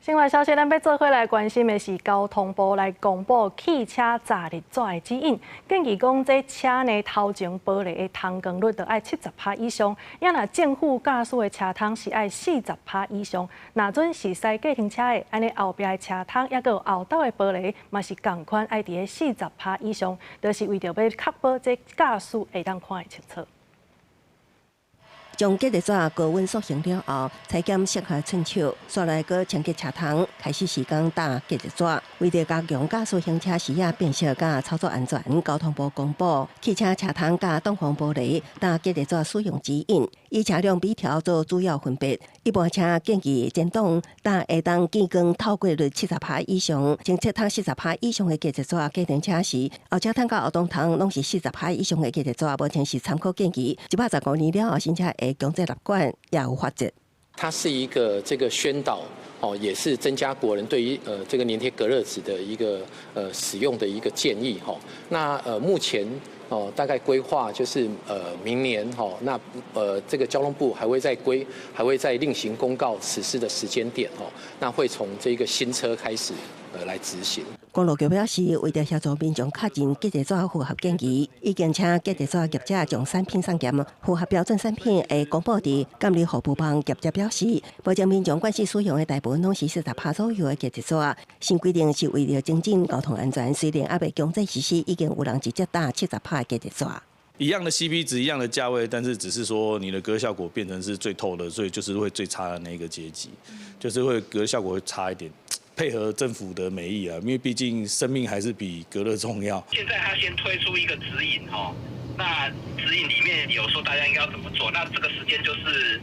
新聞消息，咱欲做伙來關心的是交通部來公布汽車閘熱紙的指引，建議講這車內頭前玻璃的通光率著愛70趴以上，也若正副駕駛的車窗是愛40趴以上。若準是駛計程車的，按呢後壁的車窗抑閣有後斗的玻璃，嘛是仝款愛佇咧四十趴以上，就是為著欲確保這駕駛會當看會清楚。將隔熱紙高溫塑形了後，裁剪適合寸尺，煞來閣清潔車窗，開始時間搭隔熱紙。為著加強駕駛行車時仔辨識佮操作安全，交通部公布汽車車窗佮擋風玻璃搭隔熱紙使用指引，以車輛比條做主要分別。一般車建議前擋搭會當見光透過率70趴以上，前車窗40趴以上的隔熱紙。計程車時，後車窗佮後擋窗攏是四十趴以上的隔熱紙，目前是參考建議。115年了後，新車會強制立管，也有罰則。它是一個這個宣導，哦，也是增加國人對於這個黏貼隔熱紙的一個使用的一個建議，哈。那目前哦大概規劃就是明年哈，那這個交通部還會再另行公告實施的時間點，哦，那會從這個新車開始來執行。公路局表示，為著協助民眾確認隔熱紙符合建議，已經請隔熱紙業者將產品送檢，符合標準產品會公布佇監理服務網。業者表示，目前民眾慣勢使用的大部分攏是四十趴左右的隔熱紙。新規定是為著增進交通安全，雖然猶未強制實施，已經有人直接搭70趴的隔熱紙。一樣的 CP 值，一樣的價位，但是只是說你的隔熱效果變成是最透的，所以就是會最差的那個階級，就是會隔熱效果會差一點。配合政府的美意啊，因為畢竟生命還是比隔熱重要。現在他先推出一個指引哦，那指引裡面有說大家應該要怎麼做，那這個時間就是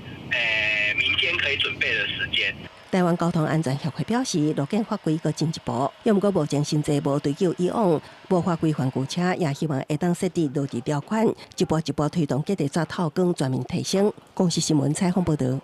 民間可以準備的時間。台灣交通安全協會表示，路檢法規閣進一步，毋過目前新制無追究以往無法規範舊車，也希望會當設置落地條款，一步一步推動隔熱紙透光全面提升。公視新聞採訪報導。